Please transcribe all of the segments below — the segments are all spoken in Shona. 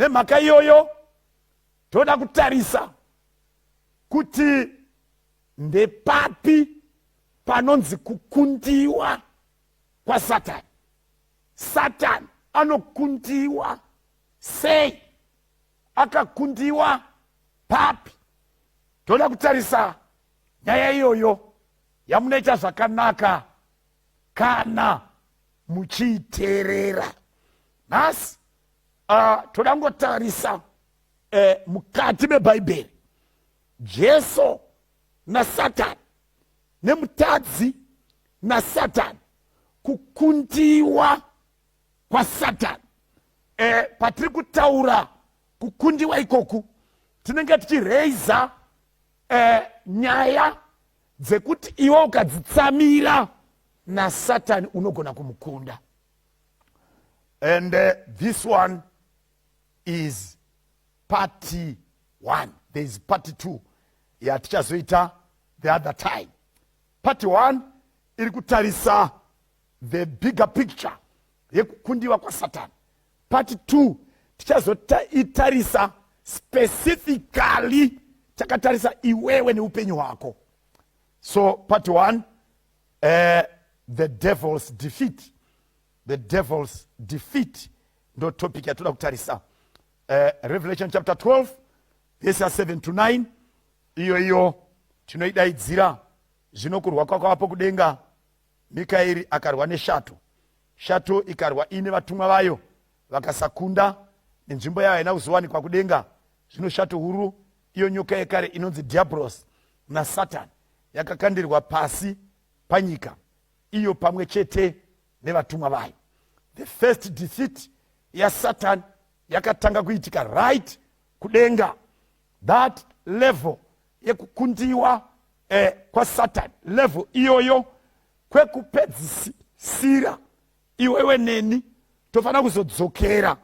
Nemhaka iyoyo toda kutarisa kuti ndepapi panonzi kukundiwa kwaSatani. Satani anokundiwa sei? Akakundiwa papi? Toda kutarisa nyaya iyoyo yamunoita zvakanaka kana muchiiteerera nhasi. Toda kungotarisa mukati meBhaibheri, Jesu naSatani, nemutadzi naSatani, kukundiwa kwaSatani. Patiri kutaura kukundiwa ikoku, tinenge tichireiza nyaya dzekuti iwe ukadzitsamira naSatani unogona kumukunda. And this one is part one. There is part two yatichazoita the other time. Part one iri kutarisa the bigger picture yekukundiwa kwaSatani. Part two tichazoitarisa specifically takatarisa iwewe neupenyu hwako. So part one, the devil's defeat. The devil's defeat ndo topic yatoda kutarisa. Revelation chapter 12 verse 7 to 9, iyo iyo tinoidaidzira. Zvino kurwa kwakavapo kudenga. Mikaeri akarwa neshato, shato ikarwa ine vatumwa vayo, vakasakunda, nenzvimbo yayo haina kuzowanikwa kudenga. Zvino shato huru, iyo nyoka yekare inonzi Dhiabhorosi naSatani, yakakandirwa pasi panyika, iyo pamwe chete nevatumwa vayo. The first defeat yaSatan yakatanga kuitika right kudenga. That level yekukundiwa kwaSatan, level iyoyo kwekupedzisira iwewe neni tofanira kuzodzokera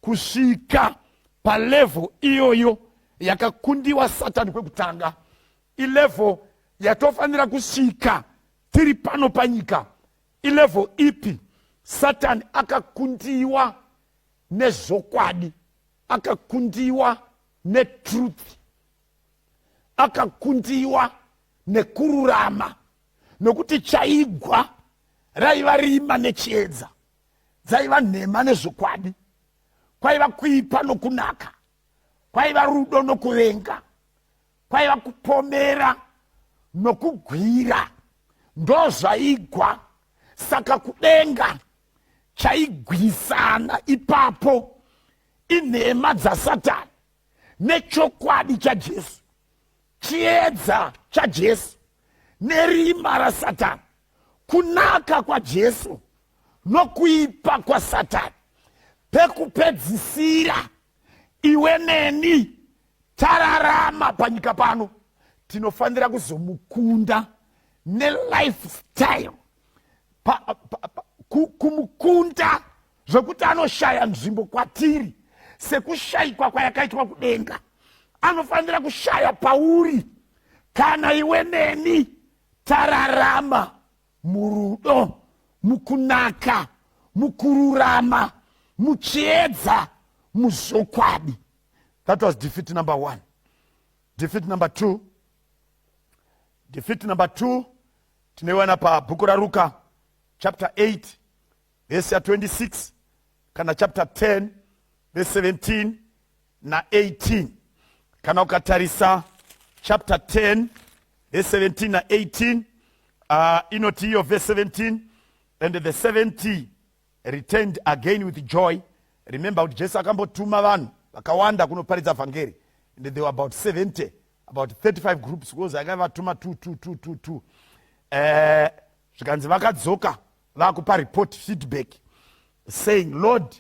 kusvika palevel iyoyo yakakundiwa Satani kwekutanga. Ilevel yatofanira kusvika tiri pano panyika. Ilevel ipi? Satani akakundiwa nezvokwadi, akakundiwa netruth, akakundiwa nekururama, nokuti chaigwa raiva rima nechiedza, dzaiva nhema nezvokwadi, kwaiva kuipa nokunaka, kwaiva rudo nokuvenga, kwaiva kupomera nokugwira, ndo zvaigwa. Saka kudenga chaigwisana ipapo inhema dzaSatani nechokwadi chaJesu, chiedza chaJesu nerima raSatani, kunaka kwaJesu nokuipa kwaSatani. Pekupedzisira iwe neni tararama panyika pano tinofanira kuzomukunda nelifestyle, kumukunda zvekuti anoshaya nzvimbo kwatiri sekushayikwa kwayakaitwa kudenga. Anofanira kushaya pauri kana iwe neni tararama murudo, mukunaka, mukururama, muchiedza, muzvokwadi. That was defeat number one. Defeat number two, defeat number two tinoiwana pabhuku raRuka chapter 8 verse ya26 kana chapter 10 verse 17 na18. Kana ukatarisa chapter 10 verse 17 na18, inoti iyo verse 17, "And the 70 returned again with joy." Remember kuti Jesu akambotuma vanhu vakawanda kunoparidza vhangeri, and they were about 70, about 35 groups, because akavatuma 2 2 2 2 2. Zvikanzi vakadzoka vakupa report, feedback, saying, "Lord,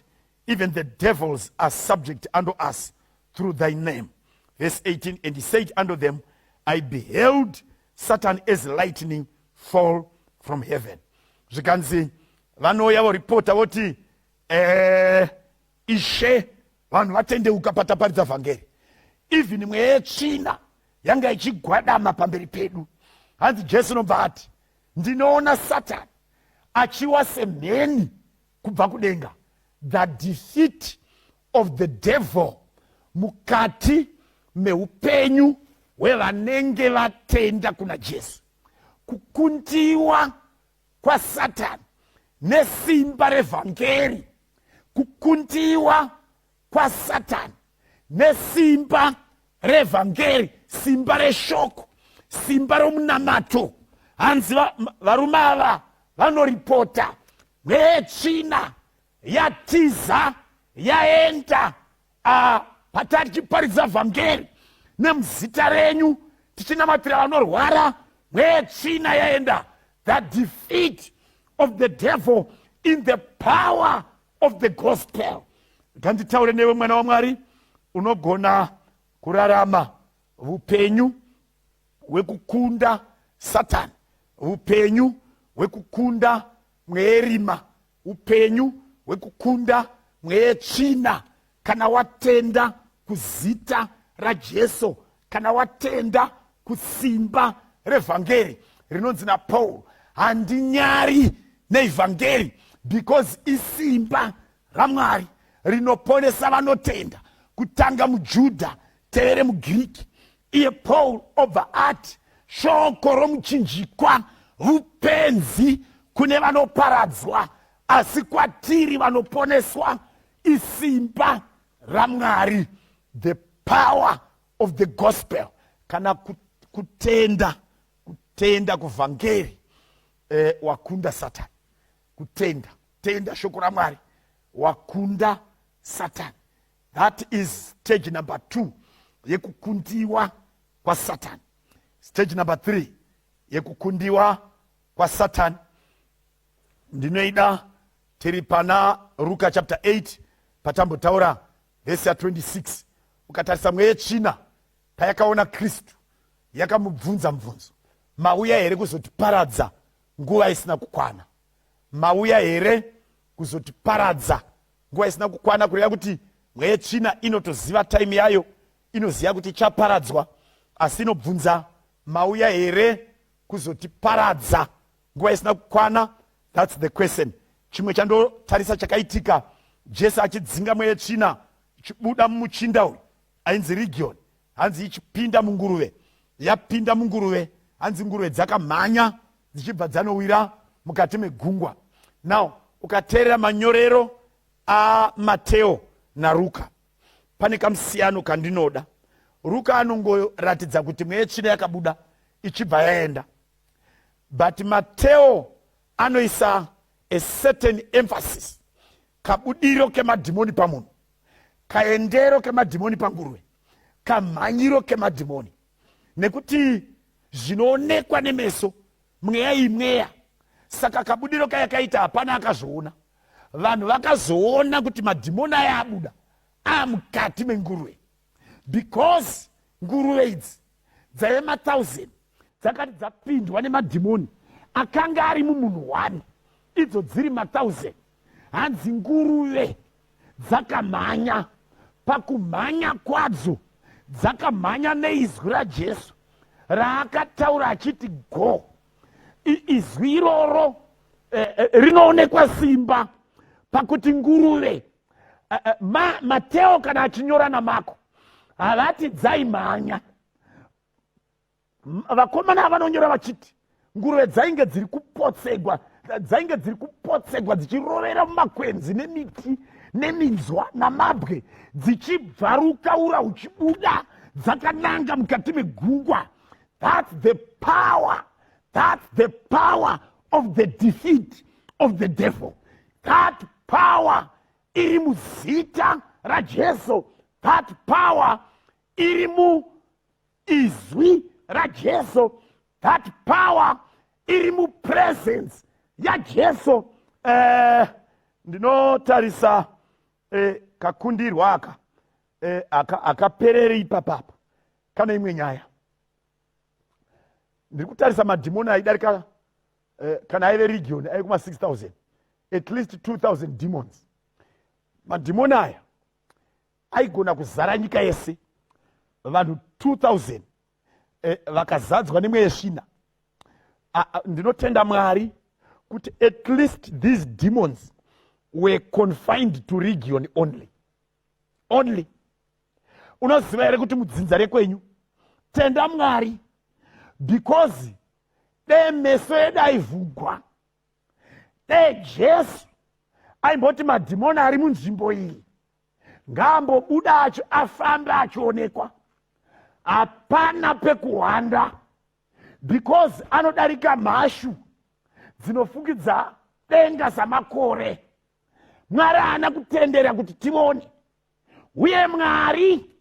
even the devils are subject unto us through thy name." Verse 18, "And he said unto them, I beheld Satan as lightning fall from heaven." Zvikanzi vanouya voripota voti, "Ishe, vanhu vatendeuka pataparidza vhangeri. Even mweya yetsvina yanga ichigwadama pamberi pedu." Hanzi Jesu nobva ati, "Ndinoona Satani achiwa semheni kubva kudenga." The defeat of the devil mukati meupenyu hwevanenge vatenda kuna Jesu. Kukundiwa kwaSatani nesimba revhangeri, kukundiwa kwaSatani nesimba revhangeri, simba reshoko, simba romunamato. Hanzi varume ava vanoripota mweetsvina yatiza yaenda patari tichiparidza vhangeri nemuzita renyu, tichinamatira vanorwara, mwetsvina yaenda. The defeat of the devil in the power of the gospel. Nganditaure newe, mwana waMwari, unogona kurarama upenyu hwekukunda Satani, upenyu hwekukunda mweerima, upenyu hwekukunda mweetsvina, kana watenda kuzita raJesu, kana watenda kusimba revhangeri rinonzi naPaul, "Handinyari neivhangeri, because isimba raMwari rinoponesa vanotenda, kutanga muJudha, tevere muGiriki." Iye Paul obva ati shoko romuchinjikwa upenzi kune vanoparadzwa, asi kwatiri vanoponeswa isimba raMwari. The power of the gospel. Kana kutenda kuvhangeri, wakunda Satani. Kutenda, tenda shoko raMwari, wakunda Satani. That is stage number two yekukundiwa kwaSatani. Stage number three yekukundiwa kwaSatani ndinoida tiri pana Ruka chapter 8, patambotaura vhesi ya26. Ukatarisa mweya yetsvina payakaona Kristu, yakamubvunza mubvunzo: "Mauya here kuzotiparadza nguva isina kukwana? Mauya here kuzotiparadza nguva isina kukwana?" Kureva kuti mweya yetsvina inotoziva time yayo, inoziva kuti ichaparadzwa, asi inobvunza: "Mauya here kuzotiparadza nguva isina kukwana?" That's the question. Chimwe chandotarisa chakaitika Jesu achidzinga mweya yetsvina ichibuda mumuchinda uyu ainzi Region, hanzi ichipinda munguruve. Yapinda munguruve, hanzi nguruve dzakamhanya dzichibva dzanowira mukati megungwa. Now, ukateerera manyorero aMateo naRuka, pane kamusiyano kandinoda. Ruka anongoratidza kuti mweya yetsvina yakabuda ichibva yaenda, but Mateo anoisa a certain emphasis: kabudiro kemadhimoni pamunhu, kaendero kemadhimoni panguruve, kamhanyiro kemadhimoni. Nekuti zvinoonekwa nemeso, mweya imweya. Saka kabudiro kayakaita hapana akazvoona. Vanhu vakazoona kuti madhimoni aya abuda amukati menguruve, because nguruve idzi dzaive ma1000 dzakati dzapindwa nemadhimoni akanga ari mumunhu one, idzo dziri ma1000. Hanzi nguruve dzakamhanya. Pakumhanya kwadzo, dzakamhanya neizwi raJesu raakataura achiti, "Go." Izwi iroro rinoonekwa simba pakuti nguruve, Mateo kana achinyora naMako havati dzaimhanya. Vakomana vanonyora vachiti nguruve dzainge dziri kupotsegwa, dzainge dziri kupotsegwa dzichirovera mumakwenzi nemiti neminzwa namabwe, dzichibvaruka ura huchibuda, dzakananga mukati megungwa. That's the power. That's the power of the defeat of the devil. That power iri muzita raJesu. That power iri muizwi raJesu. That power iri mupresence yaJesu. Ndinotarisa kakundirwa aka akapereri ipapapa. Kana imwe nyaya ndiri kutarisa, madhimoni aidarika, kana aive region aive kuma 6000, at least 2000 demons. Madhimoni aya aigona kuzara nyika yese. Vanhu 2000 vakazadzwa nemweya yesvina. Ndinotenda Mwari kuti at least these demons were confined to region only. Only unoziva here kuti mudzinza rekwenyu, tenda Mwari, because dee meso edu aivhugwa, dee Jesu aimboti madhimoni ari munzvimbo iyi ngaambobuda acho afambe achionekwa, hapana pekuhwanda, because anodarika mhashu dzinofukidza denga samakore. Mwari haana kutendera kuti tione, uye Mwari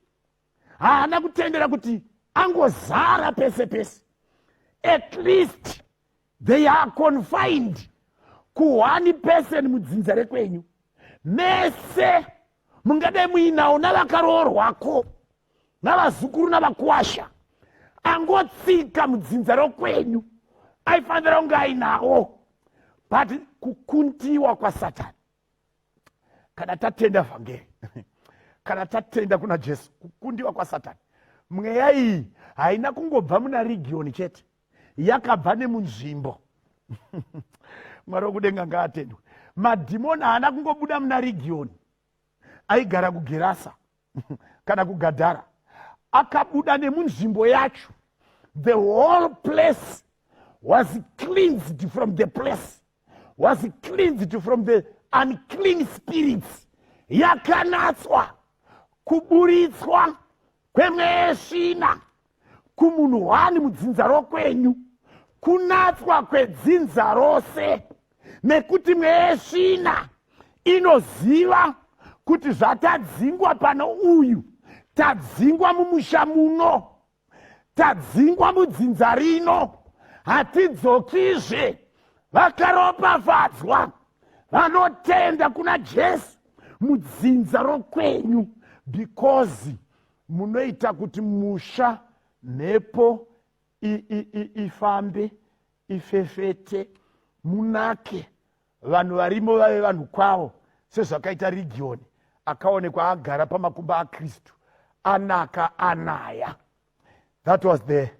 haana kutendera kuti angozara pese pese. At least they are confined kuone person mudzinza rekwenyu. Mese mungadai muinawo navakaroorwako, navazukuru, navakuwasha, angotsika mudzinza rokwenyu aifanira kunge ainawo. But kukundiwa kwaSatani, kana tatenda vhangeri, kana tatenda kuna Jesu, kukundiwa kwaSatani, mweya iyi haina kungobva muna Regioni chete, yakabva nemunzvimbo. Mwari wokudenga ngaatendwe. Madhimoni haana kungobuda muna Regioni aigara kuGerasa kana kuGadhara, akabuda nemunzvimbo yacho. The whole place was cleansed from the place was cleansed from the unclean spirits. Yakanatswa. Kuburitswa kwemweya svina kumunhu hwani mudzinza rokwenyu kunatswa kwedzinza rose, nekuti mweya svina inoziva kuti zvatadzingwa pano uyu, tadzingwa mumusha muno, tadzingwa mudzinza rino, hatidzokizve. Vakaropafadzwa vanotenda kuna Jesu mudzinza rokwenyu, because munoita kuti musha mhepo ifambe, ifefete, munake, vanhu varimo vave vanhu kwavo, sezvakaita Regioni akaonekwa agara pamakumba aKristu, anaka, anaya. That was the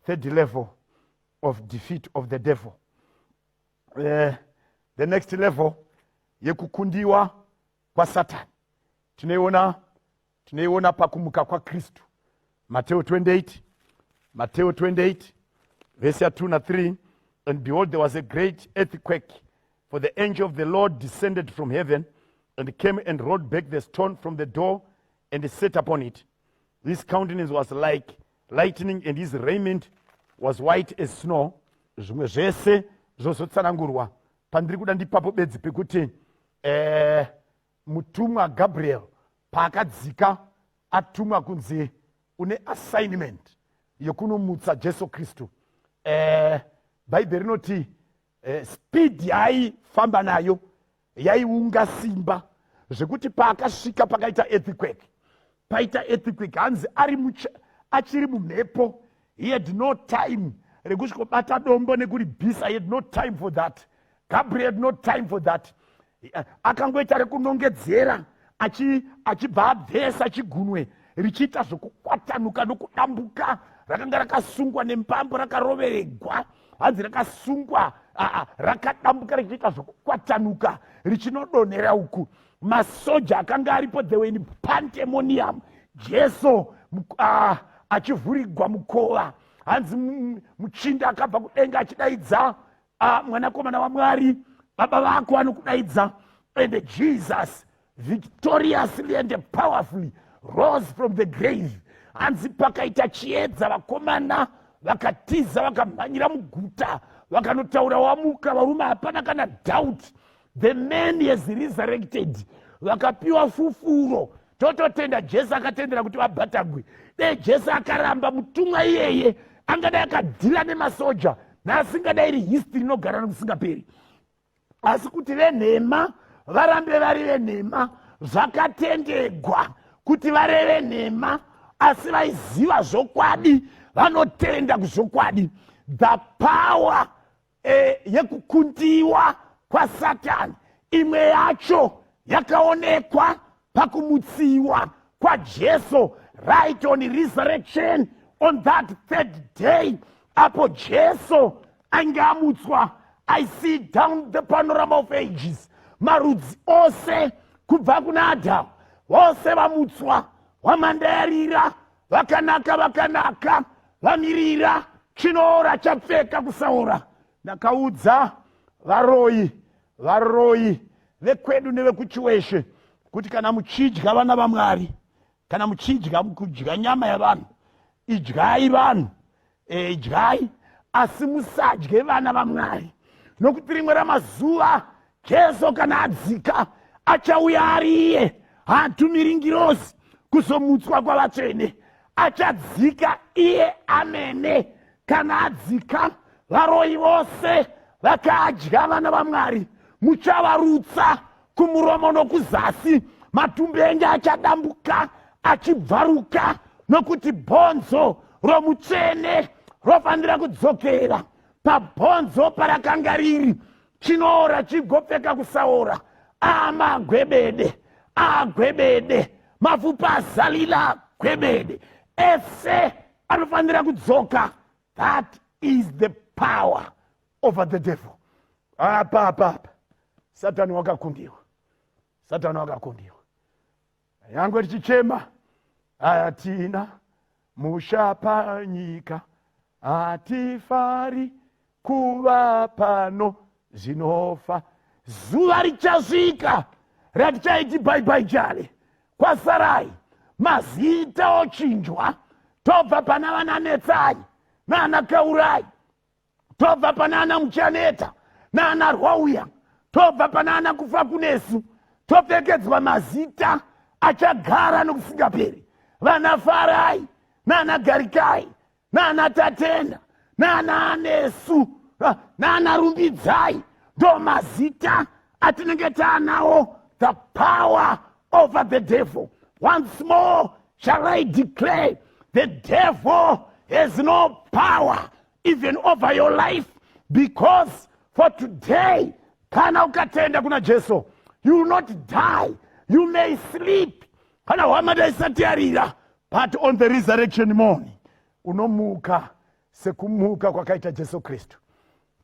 third level of defeat of the devil. The next level yekukundiwa kwaSatani tinoiona pakumuka kwaKristu. Mateo 28, Mateo 28 verse ya 2 na 3: "And behold, there was a great earthquake, for the angel of the Lord descended from heaven and came and rolled back the stone from the door and sat upon it. His countenance was like lightning and his raiment was white as snow." Zvimwe zvese zvozotsanangurwa. Pandiri kuda ndipapo bedzi pekuti mutumwa Gabriel paakadzika atumwa kunzi une assignment yekunomutsa Jesu Kristu, Bhaibheri rinoti speed yaaifamba nayo yaiunga simba, zvekuti paakasvika pakaita earthquake. Paita earthquake, hanzi ari achiri mumhepo, he had no time rekusvikobata dombo nekuribhisa. He had no time for that. Gabriel had no time for that. Akangoita rekunongedzera, achibva abvesa chigunwe, richiita zvokukwatanuka nokudambuka. Rakanga rakasungwa nembambo, rakaroveregwa, hanzi rakasungwa, rakadambuka richiita zvokukwatanuka, richinodonhera uku. Masoja akanga aripo, they were in pandemonium. Jesu achivhurigwa mukova, hanzi muchinda akabva kudenga achidaidza, "Mwanakomana waMwari, baba vako vanokudaidza." And Jesus victoriously and powerfully rose from the grave. Hanzi pakaita chiedza, vakomana vakatiza, vakamhanyira muguta, vakanotaura, "Wamuka, varume, hapana kana doubt, the man has resurrected." Vakapiwa fufuro. Tototenda Jesu akatendera kuti vabhatagwe. Dei Jesu akaramba, mutumwa iyeye angadai akadhila nemasoja, naasingadai iri history inogara nokusingaperi. Asi kuti venhema varambe vari venhema, zvakatendegwa kuti vareve nhema, asi vaiziva zvokwadi vanotenda kuzvokwadi. The power yekukundiwa kwaSatani, imwe yacho yakaonekwa pakumutsiwa kwaJesu, right on resurrection, on that third day apo Jesu ainge amutswa. I see down the panorama of ages, marudzi ose. Kubva kuna Adhamu vose vamutswa, hwamanda yarira, vakanaka vakanaka vamirira chinoora chapfeka kusaora. Ndakaudza varoyi varoyi vekwedu nevekuchiweshe kuti kana muchidya vana vaMwari, kana muchidya kudya nyama yavanhu, idyai vanhu, idyai, asi musadye vana vaMwari, nokuti rimwe ramazuva Jesu kana adzika achauya ari iye, haatumiri ngirozi kuzomutswa kwavatsvene, achadzika iye amene. Kana adzika, varoyi vose vakadya vana vaMwari muchavarutsa kumuromo nokuzasi, matumbu enyu achadambuka achibvaruka, nokuti bhonzo romutsvene rofanira kudzokera pabhonzo parakanga riri, chinoora chigopfeka kusaora. Amagwebede agwebede, mapfupa azalila gwebede, ese anofanira kudzoka. That is the power over the devil. Apa apa apa Satani wakakundiwa, Satani wakakundiwa. Nyangwe tichichema, hatina musha panyika, hatifari kuva pano, zvinofa. Zuva richasvika ratichaiti bye bye chale kwasarai, mazita ochinjwa, tobva pana vana Netsai nana Kaurai, tobva pana ana Muchaneta naana Rwauya, tobva pana ana Kufa Kunesu, topfekedzwa mazita achagara nokusingaperi, vana Farai nana Garikai nana Tatenda nana Anesu nana Rumbidzai. Ndo mazita atinenge taanawo. The power over the devil. Once more shall I declare, the devil has no power even over your life, because for today, kana ukatenda kuna Jesu, you will not die. You may sleep kana hwamanda isati yarira, but on the resurrection morning unomuka sekumuka kwakaita Jesu Kristu.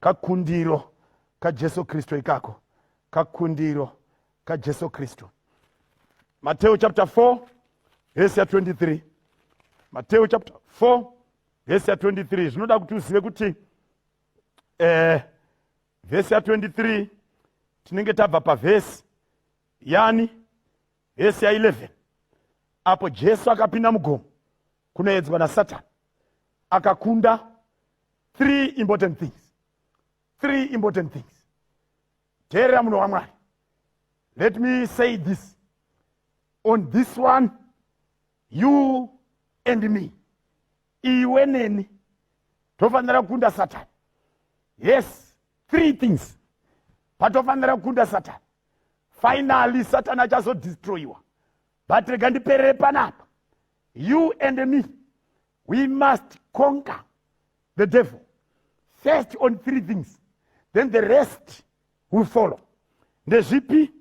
Kakundiro kaJesu Kristu ikako, kakundiro kaJesu Kristu. Mateo chapter 4 verse ya23, Mateo chapter 4 verse ya23. Zvinoda kuti uzive kuti vhesi ya23 tinenge tabva pavhesi yani vhesi ya11, apo Jesu akapinda mugomo kunoedzwa naSatani, akakunda. Three important things, three important things. Teerera, munhu waMwari, let me say this on this one: you and me, iwe neni, tofanira kukunda Satani. Yes, three things patofanira kukunda Satani. Finally Satani achazodestroyiwa, but rega ndiperere panapa. You and me, we must conquer the devil first on three things, then the rest will follow. Ndezvipi?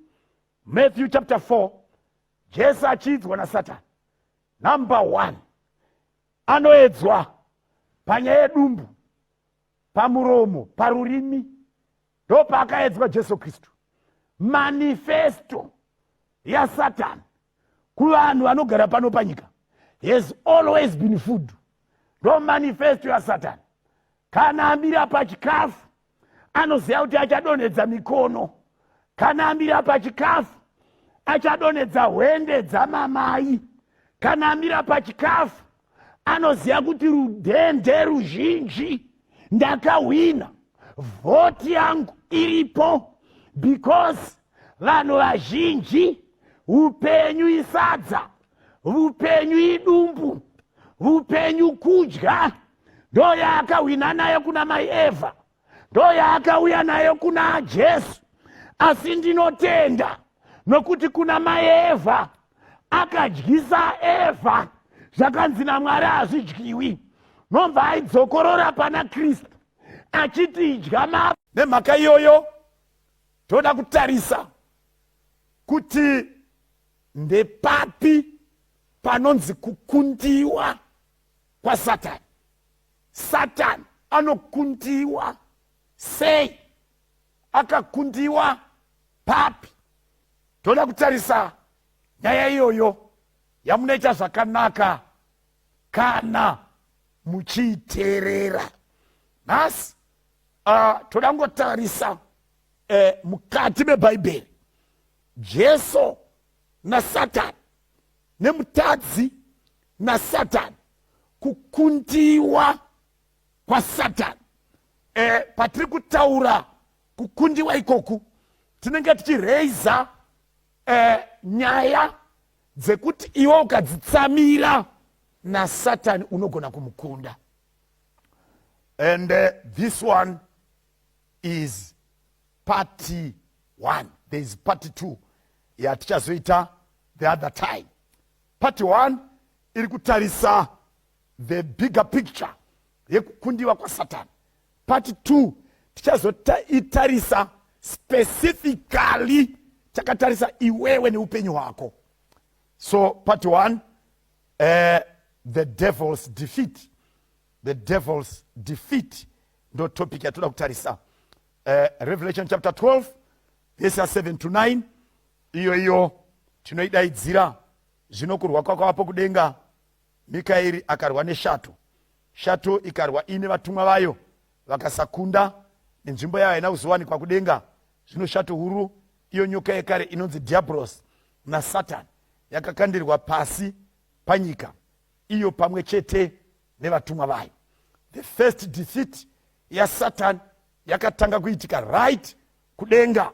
Matthew chapter 4, Jesu achiidzwa naSatani. Number one, anoedzwa panyaya yedumbu, pamuromo, parurimi. Ndo paakaedzwa Jesu Kristu. Manifesto yaSatani kuvanhu vanogara pano panyika has always been food. Ndo manifesto yaSatani. Kana amira pachikafu, anoziva kuti achadonhedza mikono. Kana amira pachikafu, achadonhedza hwende dzamamai. Kana amira pachikafu, anoziva kuti rudhende ruzhinji ndakahwina, vhoti yangu iripo, because vanhu vazhinji upenyu isadza, upenyu idumbu, upenyu kudya. Ndo yaakahwina nayo kuna mai Evha, ndo yaakauya nayo kuna Jesu. Asi ndinotenda nokuti kuna mai Evha akadyisa Evha zvakanzi naMwari hazvidyiwi, nobva aidzokorora pana Kristu achiti idya ma. Nemhaka iyoyo toda kutarisa kuti ndepapi panonzi kukundiwa kwaSatani. Satani anokundiwa sei? Akakundiwa papi? Toda kutarisa nyaya iyoyo yamunoita zvakanaka kana muchiiteerera. Nhasi toda kungotarisa mukati meBhaibheri, Jesu naSatani, nemutadzi naSatani, kukundiwa kwaSatani. Patiri kutaura kukundiwa ikoku, tinenge tichireiza nyaya dzekuti iwe ukadzitsamira naSatani unogona kumukunda. And this one is part one. There is part two yatichazoita the other time. Part one iri kutarisa the bigger picture yekukundiwa kwaSatani. Part two tichazoitarisa specifically takatarisa iwewe neupenyu hwako. So part one, the devil's defeat. The devil's defeat ndo topic yatoda kutarisa. Revelation chapter 12 verse 7 to 9, iyo iyo tinoidaidzira. Zvino kurwa kwakavapo kudenga. Mikaeri akarwa neshato, shato ikarwa ine vatumwa vayo, vakasakunda, nenzvimbo yayo haina kuzowanikwa kudenga. Zvino shato huru, iyo nyoka yekare inonzi Dhiabhorosi naSatani, yakakandirwa pasi panyika, iyo pamwe chete nevatumwa vayo. The first defeat yaSatan yakatanga kuitika right kudenga.